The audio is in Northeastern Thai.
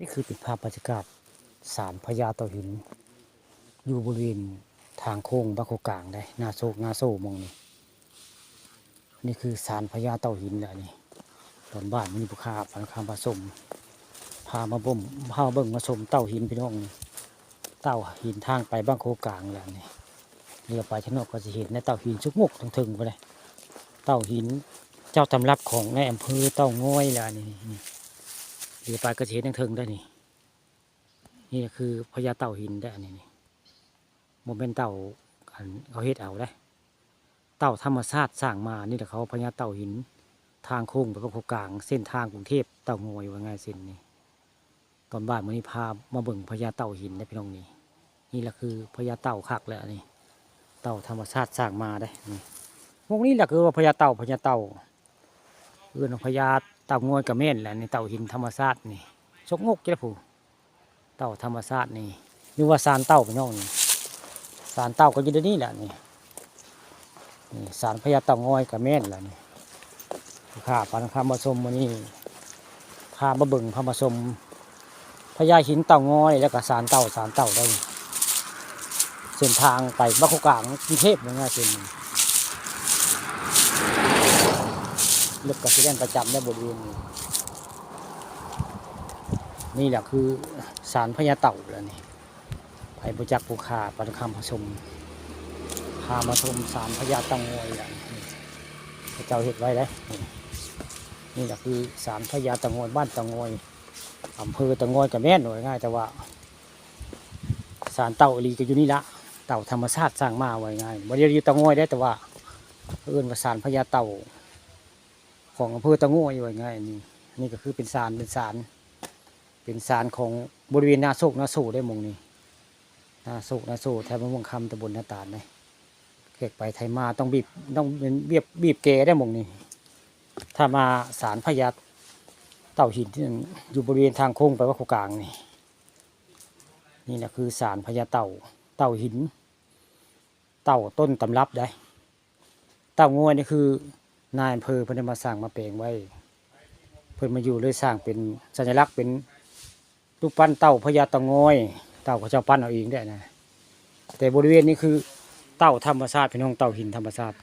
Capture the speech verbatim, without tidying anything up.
นี่คือเป็นภาพบรรยากาศศาลพญาเต่าหิน อยู่บริเวณทางโค้งบ้านโคกกลางได้ นาโซกนาโซหม่องนี้ นี่คือศาลพญาเต่าหินแหละนี่ ตอนบ่ายมื้อนี้ผู้ข้าพาคำมาชม พามาเบิ่ง พาเบิ่งมาชมเต่าหินพี่น้องนี่ เต่าหินทางไปบ้านโคกกลางแหละนี่ เลี้ยวไปทางนอกก็สิเห็นในเต่าหินสุกงกทางเทิงไปเลย เต่าหินเจ้าตำรับของในอำเภอเต่างอยแหละนี่ นี่ เลี้ยวไปก็สิเห็นทางเทิงได้นี่ นี่คือพญาเต่าหินได้อันนี้นี่ บ่แม่นเต่าอันเขาเฮ็ดเอาได้ เต่าธรรมชาติสร้างมา นี่แหละเขาพญาเต่าหิน ทางโค้งไปบ้านโคกกลาง เส้นทางกรุงเทพเต่างอยว่าง่ายเส้นนี้ ตอนบ่ายมื้อนี้พามาเบิ่งพญาเต่าหินนะพี่น้องนี่ นี่แหละคือพญาเต่าคักแหละอันนี้ เต่าธรรมชาติสร้างมาได้นี่ พวกนี้แหละคือว่าพญาเต่า พญาเต่า เอิ้นว่าพญาเต่างอยกะแม่นแหละนี่ เต่าหินธรรมชาตินี่ สุกงกจ้ะผู้ เต่าธรรมชาตินี่ หรือว่าศาลเต่าพี่น้องนี่ ศาลเต่าก็อยู่ในนี่แหละนี่ นี่ศาลพญาเต่างอยกะแม่นแหละนี่ ข้าพาคำมาชมมื้อนี้ พามาเบิ่ง พามาชม พญาหินเต่างอย แล้วก็ศาลเต่า ศาลเต่าได้ เส้นทางไปบ้านโคกกลางกรุงเทพฯ นี่นะ เส้นนี้ รถก็สิแล่นประจำได้บริเวณนี้ นี่แหละคือศาลพญาเต่าแล้วนี่ ไผบ่จักผู้ข้าพาคำมาชม พามาชมศาลพญาเต่างอยแล้วนี่ เขาเจ้าเฮ็ดไว้เด้ นี่ นี่แหละคือศาลพญาเต่างอย บ้านเต่างอย อำเภอเต่างอยกะแม่นว่าง่าย แต่ว่าศาลเต่าอีหลีก็อยู่นี่ละ เต่าธรรมชาติสร้างมาว่าง่าย บ่ได้อยู่เต่างอยเด้ แต่ว่าเอิ้นว่าศาลพญาเต่า ของอำเภอเต่างอยว่าง่าย นี่ นี่ก็คือเป็นศาล เป็นศาล เป็นศาลของบริเวณนาโซกนาโซได้หม่องนี้ นาโซกนาโซ แถวบ้านม่วงคำ ตำบลนาตาลเด้ แขกไปไทยมาต้องบีบ ต้องเป็นบีบ บีบแกได้หม่องนี้ ถ้ามาศาลพญาเต่าหินที่อยู่บริเวณทางโค้งไปบ้านโคกกลางนี่ นี่แหละคือศาลพญาเต่า เต่าหิน เต่าต้นตำรับได้ เต่างอยนี่คือนายอำเภอเพิ่นได้มาสร้างมาแปลงไว้ เพิ่นมาอยู่เลยสร้างเป็นสัญลักษณ์ เป็นรูปปั้นเต่าพญาเต่างอย เต่าเขาเจ้าปั้นเอาเองได้นะ แต่บริเวณนี้คือเต่าธรรมชาติพี่น้อง เต่าหินธรรมชาติ